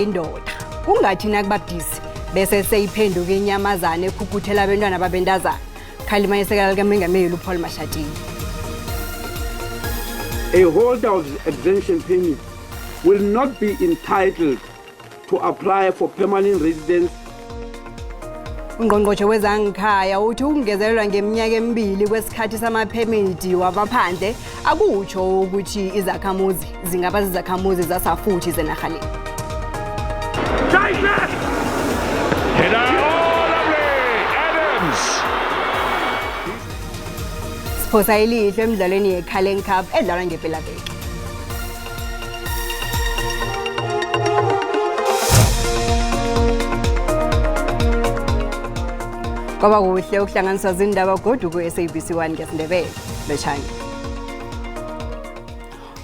Indoda kungathi nakubabudisi bese seyiphenduka inyamazane ekhukhuthela abentwana babentazana. Khalima isekela likamengameli uPaul Mashatile. A holder of exemption permit will not be entitled to apply for permanent residence. Ungqongqotjhe wezangikhaya uthi ukungezelelwa ngeminyaka emibili kwesikhathi samaphemidi wabaphandle akutsho ukuthi izakhamuzi zingaba zizakhamuzi zasafuthi zenarha le. Siphosa ilihlo emidlalweni ye-Carling Cup edlalwa ngepelaveke. Kwaba kuhle ukuhlanganiswa zindaba godu ku-SABC 1 ngesiNdebele. Lotjhani.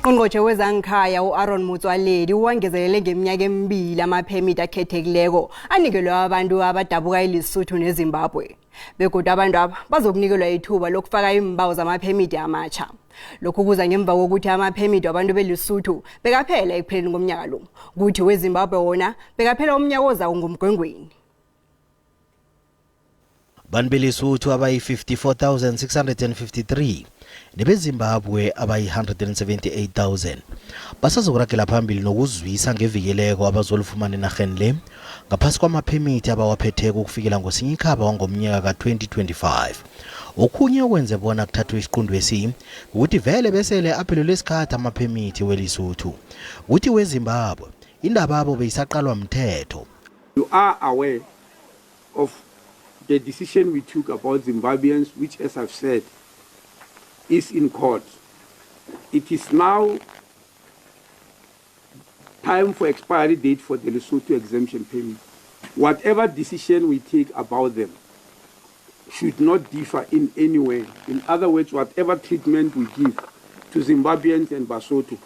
Ungqongqotjhe wezangikhaya u-Aaron Motsoaledi uwangezelele ngeminyaka emibili amaphemiti akhethekileko anikelwe abantu abadabuka eLesotho neZimbabwe. Begodu abantu aba bazokunikelwa ithuba lokufaka iimbawo zamaphemiti amatjha. Lokhu kuza ngemva kokuthi amaphemiti wabantu beLesotho bekaphela ekupheleni komnyaka lo. Kuthi weZimbabwe wona bekaphela umnyaka ozako ngomgwengweni. Bantu beLesotho abayi-54,653 nebeZimbabwe abayi-178,000 basazokuragela phambili nokuzwisa ngevikeleko abazolifumana enarheni le ngaphasi kwamaphemithi abawaphetheko ukufikela ngoSinyikhaba wangomnyaka ka-2025. Okhunye okwenze bona kuthathwe isiquntwesi kukuthi vele besele aphelelwe sikhathi amaphemithi weLesotho kuthi weZimbabwe indababo beyisaqalwa mthetho. You are aware of the decision we took about Zimbabweans, which, as I've said, is in court. It is now time for expiry date for the Lesotho exemption permit. Whatever decision we take about them should not differ in any way. In other words, whatever treatment we give to Zimbabweans and Basotho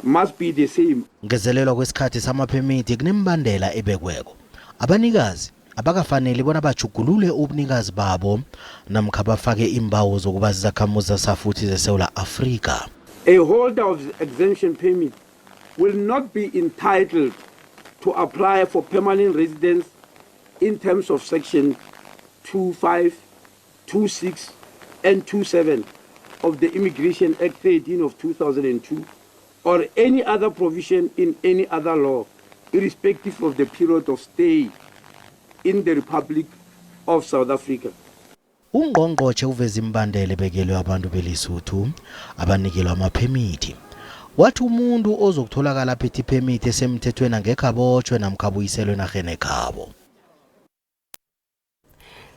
must be the same. Ngezelelwa kwesikhathi samaphemithi kunemibandela ebekweko. Abanikazi abakafaneli bona bajugulule ubunikazi babo namkha bafake iimbawo zokuba zizakhamuzi zasafuthi zeSewula Afrika. A holder of exemption permit will not be entitled to apply for permanent residence in terms of section 25, 26 and 27 of the Immigration Act 13 of 2002 or any other provision in any other law, irrespective of the period of stay in the Republic of South Africa. Ungqongqotjhe uveze imibandela ebekelwe abantu beLesotho abanikelwa amaphemithi. Wathi umuntu ozokutholakala aphethe iphemithi esemthethweni angekhe abotjhwe namkha abuyiselwe enarheni ekhabo.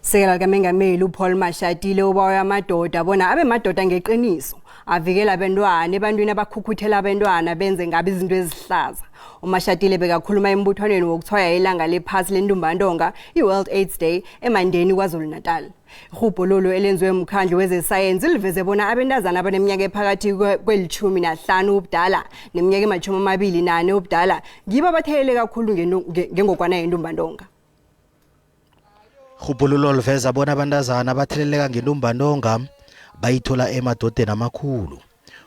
Sekela likamengameli uPaul Mashatile ubawe amadoda bona abe madoda ngeqiniso avikela abentwana ebantwini abakhukhuthela abentwana benze ngabe izinto ezihlaza. UMashatile bekakhuluma embuthwaneni wokuthwaya ilanga lephasi lentumbantonga i-World AIDS Day eMandeni KwaZulu-Natal. Irhubhululo elenziwe mkhandlu wezesayensi liveze bona abentazana abaneminyaka ephakathi kwelitjhumi nahlanu ubudala neminyaka ema-24 ubudala ngibo abathelele kakhulu ngengogwana yentumbantonga. Rhubhululo liveza bona abantazana abatheleleka ngentumbantonga bayithola emadodeni amakhulu.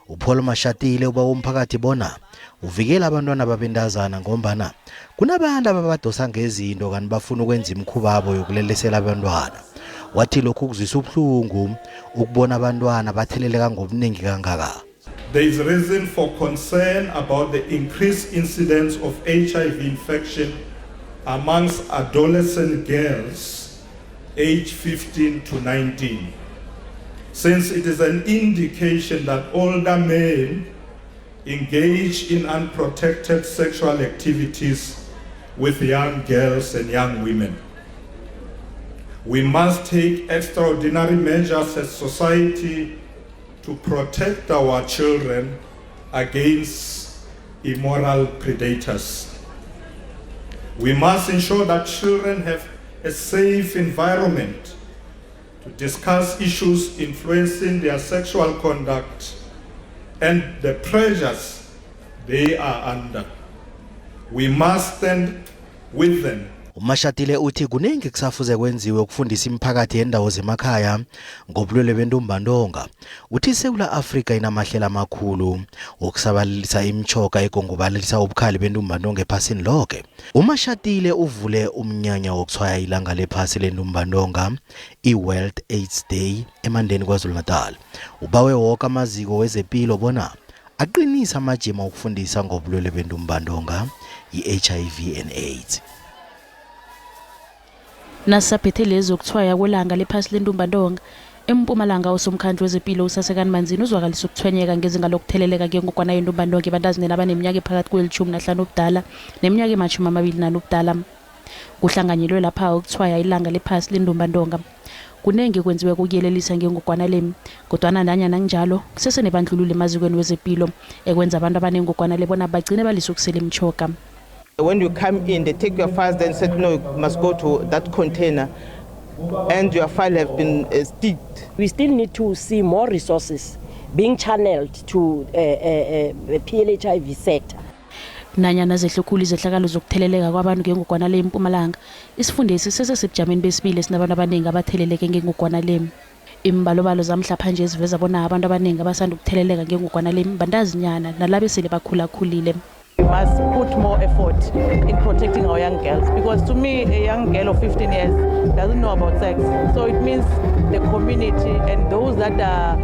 uPaul Mashatile uba umphakathi bona uvikela abantwana babentazana ngombana kunabantu ababadosa ngezinto kanti bafuna ukwenza imikhubabo yokulelesela abantwana. Wathi lokhu kuzwisa ubuhlungu ukubona abantwana batheleleka ngobuningi kangaka. There is reason for concern about the increased incidence of HIV infection amongst adolescent girls aged 15 to 19, since it is an indication that older men engage in unprotected sexual activities with young girls and young women. We must take extraordinary measures as society to protect our children against immoral predators. We must ensure that children have a safe environment to discuss issues influencing their sexual conduct and the pressures they are under. We must stand with them. Umashatile uthi kuningi kusafuze kwenziwe ukufundisa imiphakathi yendawo zemakhaya ngobulwele bentumbantonga. Uthi iSewula Afrika inamahlelo amakhulu wokusabalalisa imitjhoga egongobalisa ubukhali bentumbantonga ephasini loke. Umashatile uvule umnyanya wokuthwaya ilanga lephasi lentumbantonga i-World AIDS Day eMandeni KwaZulu-Natal. Ubawe woke amaziko wezepilo bona aqinise amajima okufundisa ngobulwele bentumbantonga i-HIV and AIDS. Nasisaphethe lezi zokuthwaya kwelanga lephasi lentumbantonga, eMpumalanga usomkhandlu wezepilo uSasekani Manzini uzwakalisa ukuthwenyeka ngezinga lokutheleleka ngengogwana yentumbantonga ebantazini abaneminyaka ephakathi kwelitjhumi nahlanu ubudala neminyaka ematjhumi amabili nane ubudala. Kuhlanganyelwe lapha ukuthwaya ilanga lephasi lentumbantonga. Kunengi kwenziwe ukuyelelisa ngengogwana le, kodwana nanyana kunjalo kusesenebandlululo emazikweni wezepilo ekwenza abantu abanengogwana le bona bagcine balise ukusela imitjhoga. When you come in, they take your files, then said, no, you must go to that container. And your file have been sticked. We still need to see more resources being channeled to the PLHIV sector. Nanyana zehle khulu izehlakalo zokutheleleka kwabantu ngengogwana le eMpumalanga, isifundesi sesesebujameni besibili esinabantu abaningi abatheleleke ngengogwana le. Imbalobalo zamhlaphanje eziveza bona abantu abaningi abasanda ukutheleleka ngengogwana le bantazinyana nalabo esele bakhulakhulile. We must put more effort in protecting our young girls because to me, a young girl of 15 years doesn't know about sex. So it means the community and those that are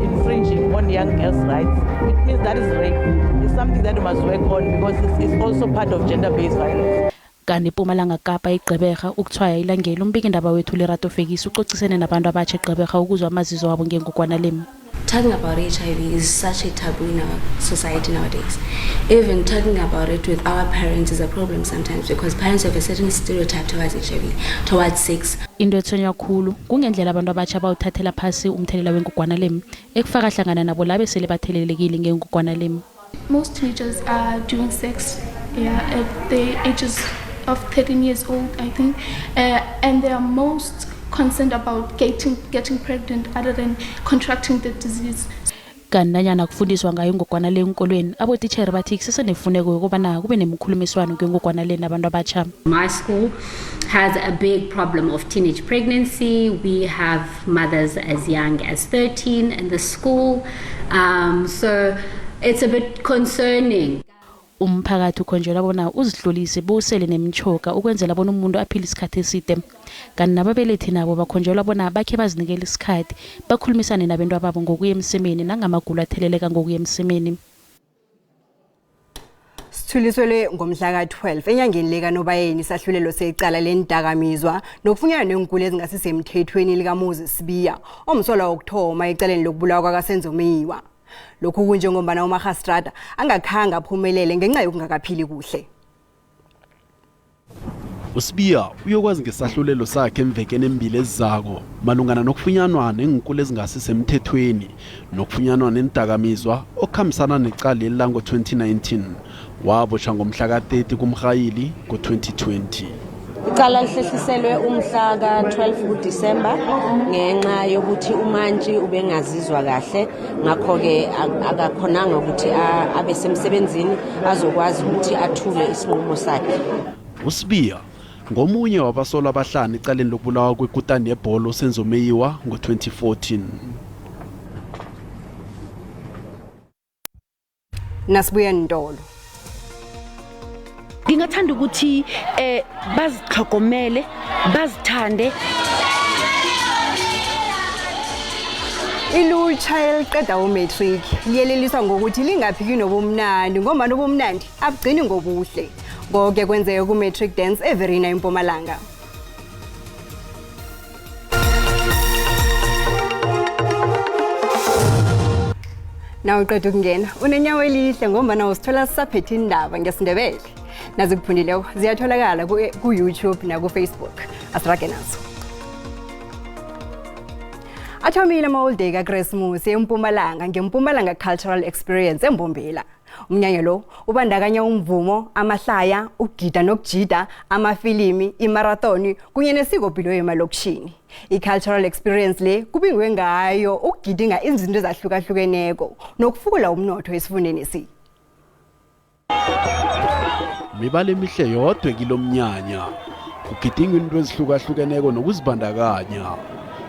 infringing on young girls' rights, it means that is rape. It's something that we must work on because it's also part of gender-based violence. Kanti ePumalanga Kapa, eGqeberha, ukuthwaya ilangeli, umbikindaba wethu Lerato Fekisi ucocisene nabantu abatsha eGqeberha ukuzwa amazizo wabo ngengogwana le. Talking about HIV is such a taboo in our society nowadays. Even talking about it with our parents is a problem sometimes because parents have a certain stereotype towards HIV, towards sex. Into ethonywa khulu kungendlela abantu abatsha bawuthathela phasi umthelela wengogwana le, ekufaka hlangana nabo labe sele bathelelekile ngengogwana le. Most teenagers are doing sex, yeah, at the ages of 13 years old, I think, and they are most concerned about getting pregnant other than contracting the disease. Kanti nanyana kufundiswa ngayo ingogwana le enkolweni, abotitshere bathi kusesenefuneko yokubana kube nemkhulumiswano ngengogwana le nabantu abatsha. My school has a big problem of teenage pregnancy. We have mothers as young as 13 in the school. So it's a bit concerning. Umphakathi ukhonjelwa bona uzihlolise bowusele nemitjhoga ukwenzela bona umuntu aphile isikhathi eside, kanti nababelethi nabo bakhonjelwa bona bakhe bazinikele isikhathi bakhulumisane nabentwa babo ngokuya emsemeni nangamagulo atheleleka ngokuya emsemeni. Sithuliselwe ngomhla ka-12 enyangeni lekaNobayeni isahlulelo secala lendakamizwa nokufunyanwa neenkulu ezingasisemthethweni likaMoses Sibiya, omsolwa wokuthoma ecaleni lokubulawa kwakaSenzo Meyiwa. Lokhu kunjengombana umarhastrada angakhange aphumelele ngenxa yokungakaphili kuhle. USibiya uyokwazi ngesahlulelo sakhe emvekeni embili ezizako malungana nokufunyanwa neenkulu ezingasisemthethweni nokufunyanwa nendakamizwa okukhambisana necala lango-2019. Wabotshwa ngomhla ka-30 kuMrhayili ngo-2020. Icala lihlehliselwe umhla ka-12 kuDisemba ngenxa yokuthi umantshi ubengazizwa kahle, ngakho-ke akakhonanga ukuthi abe semsebenzini azokwazi ukuthi athule isinqumo sakhe. USibiya ngomunye wabasolwa abahlanu ecaleni lokubulawa kwekutani yebholo uSenzo Meyiwa ngo-2014. Nasibuye ntolo. Ngingathanda ukuthi bazitlhogomele, bazithande. Ilutsha eliqeda umatric liyeleliswa ngokuthi lingaphiki nobumnandi ngombana ubumnandi abugcini ngobuhle. Konke kwenzeke ku-matric dance eVerena, eMpumalanga. Na uqeda ukungena unenyawo elihle ngombana usithola sisaphethe indaba ngesiNdebele. Nazikuphundileko ziyatholakala ku-YouTube naku-Facebook. Asirage nazo. Athomile amaholiday kaKresmusi eMpumalanga ngeMpumalanga Cultural Experience eMbombela. Umnyanya lo ubandakanya umvumo, amahlaya, ukugida nokujida, amafilimi, imarathoni kunye nesikopilo yemalokishini. I-cultural experience le kubingwe ngayo ukugidinga izinto ezahlukahlukeneko nokufukula umnotho esifundeni si. Mibala emihle yodwa kilomnyanya. Kugidingwa into ezihlukahlukeneko nokuzibandakanya.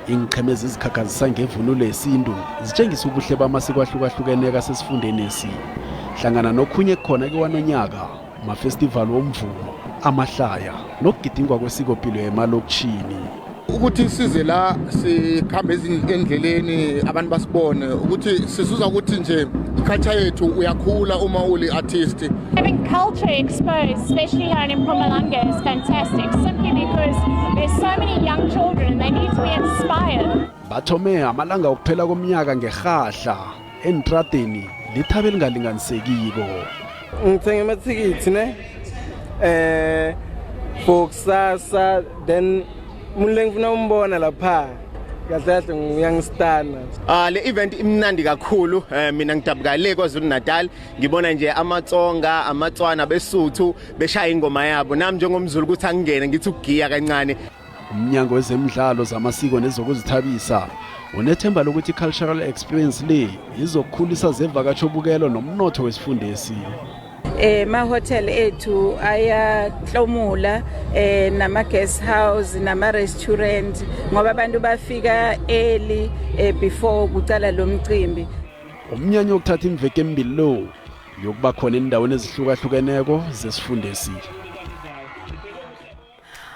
Iinqhema ezizikhakhazisa ngevunulo yesintu zitshengisa ubuhle bamasiko ahlukahlukeneko asesifundenesi. Hlangana nokhunye kukhona kewanonyaka, mafestival womvumo, amahlaya nokugidingwa kwesikopilo emalokitjhini. Ukuthi size la sikhambe endleleni abantu basibone ukuthi sizuza ukuthi nje iculture yethu uyakhula uma uli artist. Having culture exposed, especially here in Mpumalanga, is fantastic simply because there's so many young children and they need to be inspired. Bathome amalanga wokuphela komnyaka ngerhahla entradeni lithabe elingalinganisekiko. Ngithenge amathikithi ne for kusasa, then umuntu lengifuna umbona lapha kahle kahle ngiyangistana. Ah, le event imnandi kakhulu. Mina ngidabuka le KwaZulu Natal, ngibona nje amaTsonga, amaTswana, beSuthu beshaya ingoma yabo, nami njengomZulu ukuthi angingene ngithi ukugiya kancane. Umnyango wezemidlalo, zamasiko nezokuzithabisa unethemba lokuthi i-cultural experience le izokukhulisa zevakatshobukelo nomnotho wesifundesi. Ma-hotel ethu ayahlomula, nama guest house, nama restaurant, ngoba abantu bafika early before kucala lo mcimbi. Umnyanya wokuthatha imveke embili lo yokuba khona endaweni ezihlukahlukeneko zesifundesi.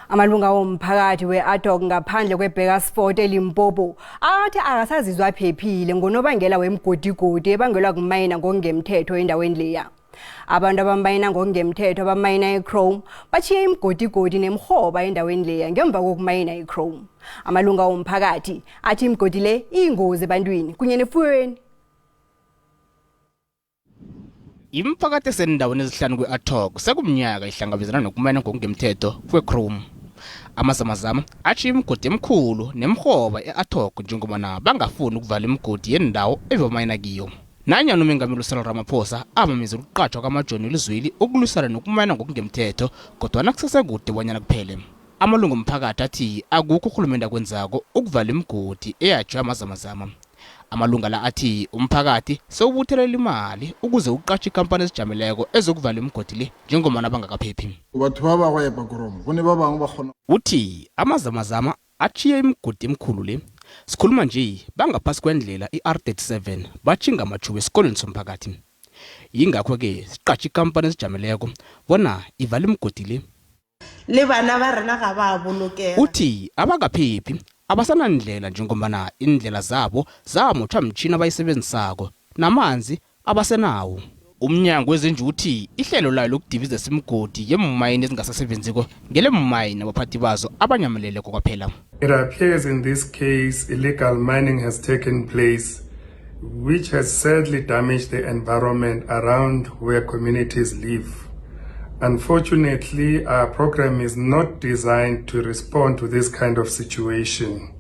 Amalunga womphakathi we-Adok ngaphandle kweBurgersfort eLimpopo athi akasazizwa aphephile ngonobangela wemgodigodi ebangelwa kumayina ngokungemthetho endaweni leya. Abantu abamayina ngokungemthetho abamayina ichrome bachiye imigodigodi nemhoba endaweni leya ngemva kokumayina ichrome. Amalunga womphakathi athi imigodi le iyingozi ebantwini kunye nefuyweni. Imiphakathi esendaweni ezihlanu kwe-Atok sekumnyaka ihlangabezana nokumayina ngokungemthetho kwe-chrome. Amazamazama atshiya imigodi emikhulu nemhoba e-Atok njengobana bangafuni ukuvala imigodi yendawo ebebamayina kiyo. Nanyana umengameli uCyril Ramaphosa amemezela ukuqatshwa kwamajoni elizweli ukulwisana nokumayina ngokungemthetho, kodwana kusesekude bonyana kuphele. Amalungu omphakathi athi akukho urhulumende akwenzako ukuvala imigodi eyatjhiwa amazamazama. Amalunga la athi umphakathi sewubuthelela imali ukuze uqatjhe ikampani ezijameleko ezokuvala imigodi le njengomana bangakaphephi. Batho ba ba go epa koromo go ne ba bangwe ba kgona. Uthi amazamazama achiye imigodi emikhulu le. Sikhuluma nje bangaphasi kwendlela i-R37 batjhinga amajuba esikolweni somphakathi. Yingakho-ke siqatjhe ikampani ezijameleko bona ivale imigodi le. Le bana ba rena ga ba bolokega. Uthi abakaphephi, abasanandlela njengombana iindlela zabo zamotjhwa mtjhini abayisebenzisako, namanzi abasenawo. Umnyango wezenji uthi ihlelo layo lokudibizesa imigodi yeemayini ezingasasebenziko ngeleemayini abaphathi bazo abanyameleleko kwaphela. It appears in this case illegal mining has taken place, which has sadly damaged the environment around where communities live. Unfortunately, our program is not designed to respond to this kind of situation.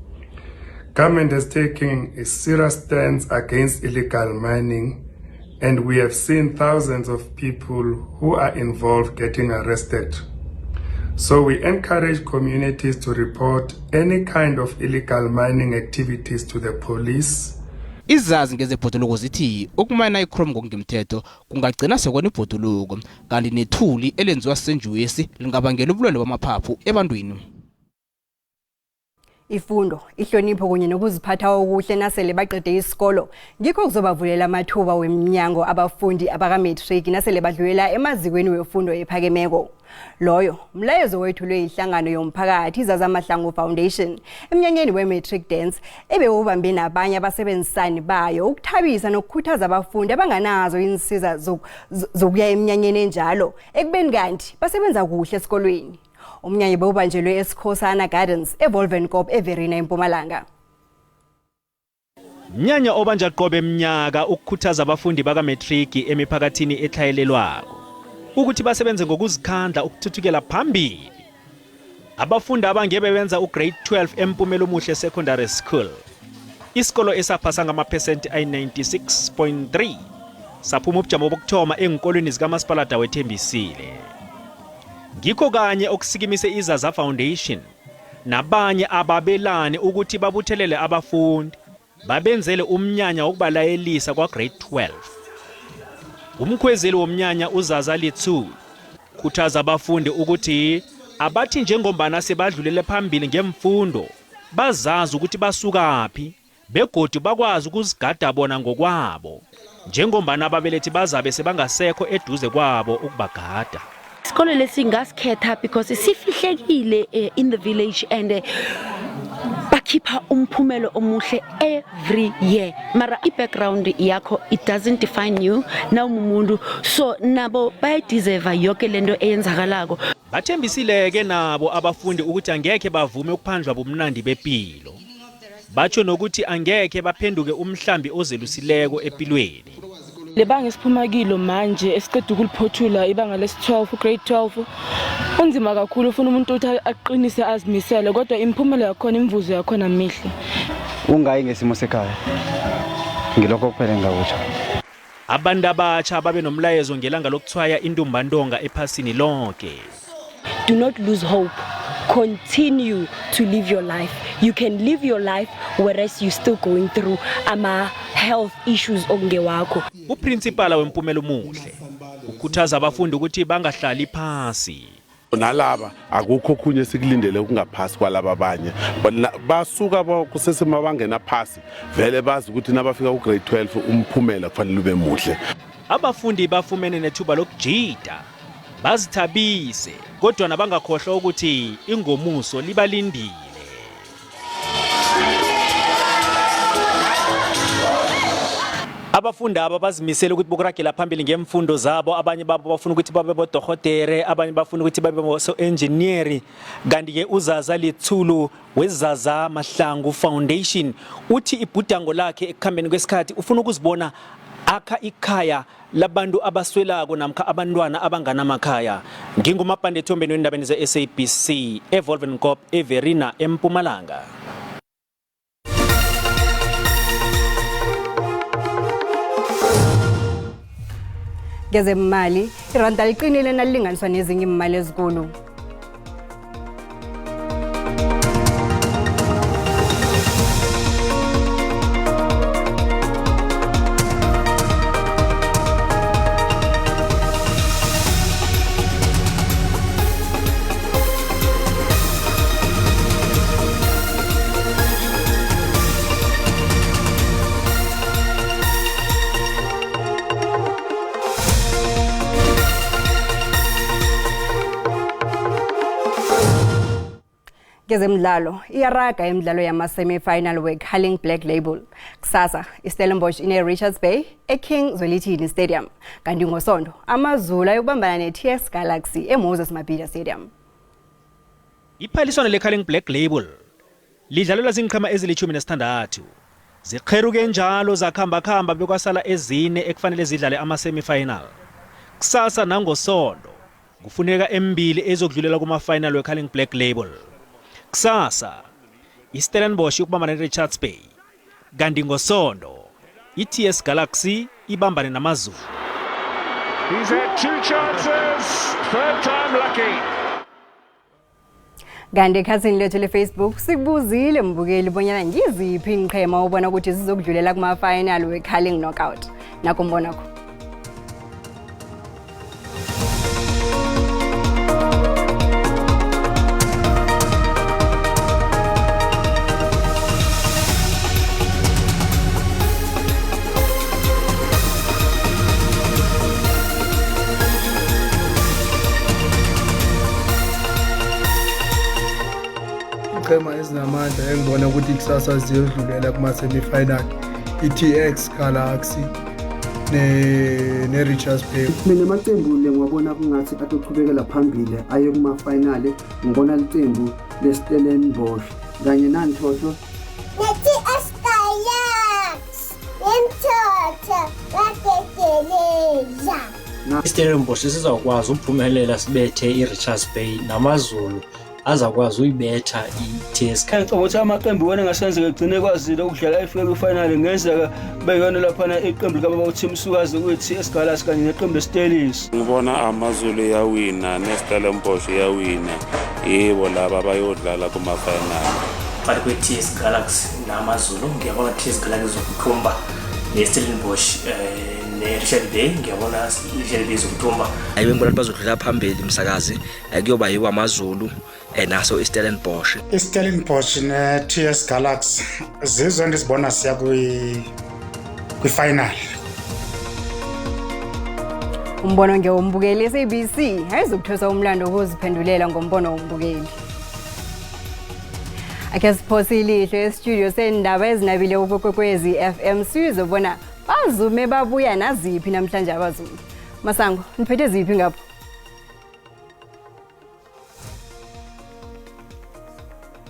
Government has taken a serious stance against illegal mining, and we have seen thousands of people who are involved getting arrested. So we encourage communities to report any kind of illegal mining activities to the police. Izazi ngezebhoduluko zithi ukumayina ichrome ngokungemthetho kungagcina sekona ibhoduluko, kanti nethuli elenziwa senjuwesi lingabangela ubulwele bamaphaphu ebantwini. Ifundo, ihlonipho kunye nokuziphatha okuhle nasele baqede isikolo ngikho kuzobavulela amathuba weminyango abafundi abaka-matric nasele badlulela emazikweni wefundo ephakemeko. Loyo mlayezo wethulwe yihlangano yomphakathi iZaza Foundation emnyanyeni we-matric dance ebewubambe nabanye abasebenzisani bayo ukuthabisa nokukhuthaza abafundi abanganazo insiza zokuya eminyanyeni enjalo ekubeni kanti basebenza kuhle esikolweni. Umnyanya bewubanjelwe eSikhosana Gardens eVolvenkop eVerena eMpumalanga. Mnyanya obanja qobe mnyaka ukukhuthaza abafundi bakametriki emiphakathini etlhayelelwako ukuthi basebenze ngokuzikhandla ukuthuthukela phambili. Abafundi abangebe benza ugrade 12 eMpumela Omuhle Secondary School, isikolo esaphasa ngamaphesenti ayi-96.3, saphuma ubujamo bokuthoma enkolweni zikamasipalada wethembisile. Ngikho kanye okusikimise iZaza Foundation nabanye ababelani ukuthi babuthelele abafundi babenzele umnyanya wokubalayelisa kwa-grade 12. Umkhwezeli womnyanya uZaza Lithuli Ukhuthaza abafundi ukuthi abathi njengombana sebadlulele phambili ngemfundo bazazi ukuthi basukaphi begodu bakwazi ukuzigada bona ngokwabo njengombana ababelethi bazabe sebangasekho eduze kwabo ukubagada. Isikole lesi ngasikhetha because sifihlekile in the village and bakhipha umphumelo omuhle every year. Mara i-background yakho, it doesn't define you nawumumuntu, so nabo bayayideserva yoke lento eyenzakalako. Bathembisile-ke nabo abafundi ukuthi angekhe bavume ukuphandlwa bumnandi bepilo. Batsho nokuthi angekhe baphenduke umhlambi ozelusileko empilweni. Lebanga esiphuma kilo manje, esiqeda ukuliphothula, ibanga lesi-12, grade 12, unzima kakhulu. Ufuna umuntu ukuthi aqinise, azimisele, kodwa imiphumela yakhona, imivuzo yakhona mihle. Ungayi ngesimo sekhaya, ngilokho kuphela engingakutsho. Abantu abatsha babe nomlayezo ngelanga lokuthwaya intumbantonga ephasini lonke. Do not lose hope. Continue to live your life. You can live your life whereas you're still going through ama health issues okungewakho. Uprinsipala wempumela omuhle ukhuthaza abafundi ukuthi bangahlali phasi. Nalaba akukho okhunye esikulindele okungaphasi kwalaba abanye. Basuka kusesemabangena phasi vele bazi ukuthi nabafika ku-grade 12 umphumela kufanele ube muhle. Abafundi bafumene nethuba lokujida bazithabise, kodwa nabangakhohlwa ukuthi ingomuso libalindile. Abafundi aba bazimisele ukuthi bokuragela phambili ngemfundo zabo. Abanye babo bafuna ukuthi babe bodorhotere, abanye bafuna ukuthi babe bo-engineer. Kanti-ke uZaza Lithulu weZaza Mahlangu Foundation uthi ibhudango lakhe ekukhambeni kwesikhathi ufuna ukuzibona akha ikhaya labantu abaswelako namkha abantwana abanganamakhaya. Ngingumabhande ethombeni wendabeni ze-SABC eVolvenkop, eVerina, eMpumalanga. Kezemali, iranda liqinile nalilinganiswa nezinye imali ezikulu. Kezemidlalo, iyaraga imidlalo yama-semi-final we-Carling Black Label. Kusasa iStellenbosch ine-Richards Bay eKing Zwelithini Stadium, kanti ngosondo AmaZulu ayokubambana ne-TS Galaxy eMoses Mabhida Stadium. Iphaliswano le-Carling Black Label lidlalelwa ziinqhema ezili-16. Ziqheruke njalo zakhamba-khamba bekwasala ezine ekufanele zidlale ama-semi-final. Kusasa nangosondo kufuneka embili ezokudlulela kuma-final we-Carling Black Label. Kusasa iStellenbosch yokubambana ne-Richards Bay, kanti ngosondo i-TS Galaxy ibambane naMazulu. He's had two chances, third time lucky. Kanti ekhasini lethu le-Facebook sikubuzile mbukeli bonyana ngiziphi iinqhema ubona ukuthi zizokudlulela kuma-final we-Carling Knockout. Nakho mbonakho. Iqhema ezinamandla engibona ukuthi kusasa ziyodlulela kuma-semi-final, i-TS Galaxy ne-Richards Bay. Mina amaqembu le ngiwabona kungathi atochubekela phambili aye kuma-final, ngibona licembu le-Stellenbosch kanye nanthotho Ne-TS Galaxy nemthotho wagegeleza. IStellenbosch sizawukwazi uphumelela sibethe iRichards Bay, naMazulu azakwazi uyibetha i-TS. Ngicabanga ukuthi amaqembu iwona engasenzeka egcine kwazile ukudlala efike kwi-final, kungenzeka beyona laphana iqembu likababa uTim Sukazi kuyi-TS Galaxy kanye neqembu leStellies. Ngibona AmaZulu iyawina neStellenbosch iyawina, yibo laba abayodlala kuma-final. Phakathi kwe-TS Galaxy naMazulu, ngiyabona TS Galaxy izokuthumba, ne-Stellenbosch Ne-Richard Bay, ngiyabona i-Richard Bay izokuthumba. Ayi, bengibona ukuthi bazodlula phambili, msakazi. Kuyoba yiwo AmaZulu naso iStellenbosch. IStellenbosch ne-TS Galaxy zizo endizibona siya kwi-final. Umbono ngewombukeli. SABC ayizukuthosa umlando wokuziphendulela ngombono wombukeli. Ake siphose ilihlo e-studio sendaba ezinabile uKwekwezi FM, sizobona bazume babuya naziphi namhlanje abazumi. Masango, niphethe ziphi ngapho?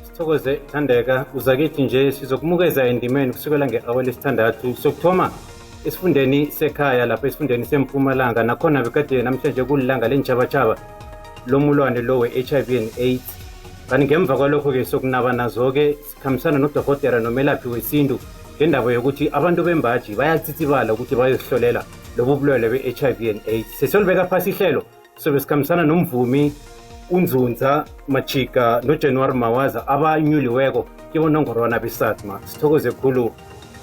Sithokoze, Thandeka. Uzakithi nje sizokumukeza endimeni kusukela nge-awa lesithandathu. Sokuthoma esifundeni sekhaya lapha esifundeni seMpumalanga, nakhona bekade namhlanje kulilanga lentjhabatjhaba lomulwane lo we-HIV and AIDS. Kanti ngemva kwalokho-ke sokunaba nazo-ke sikhambisana nodorhotera nomelaphi wesintu ngendaba yokuthi abantu bembaji bayatsitsibala ukuthi bayozihlolela lobu bulwelwe be-HIV and AIDS. Sesolibeka phasi ihlelo, sobe sikhambisana nomvumi uNzunza Machika noJanuary Mawaza abanyuliweko kibonongorwana beSATMA. Sithokoze khulu,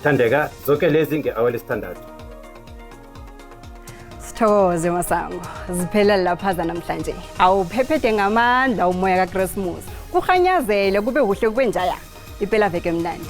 Thandeka. Zonke lezi nge-awa lesithandathu. Sithokoze, Masango. Ziphela laphaza namhlanje. Awuphephethe ngamandla umoya kaKrismus, kuhanyazele, kube kuhle, kube njaya. Impela veke mnandi.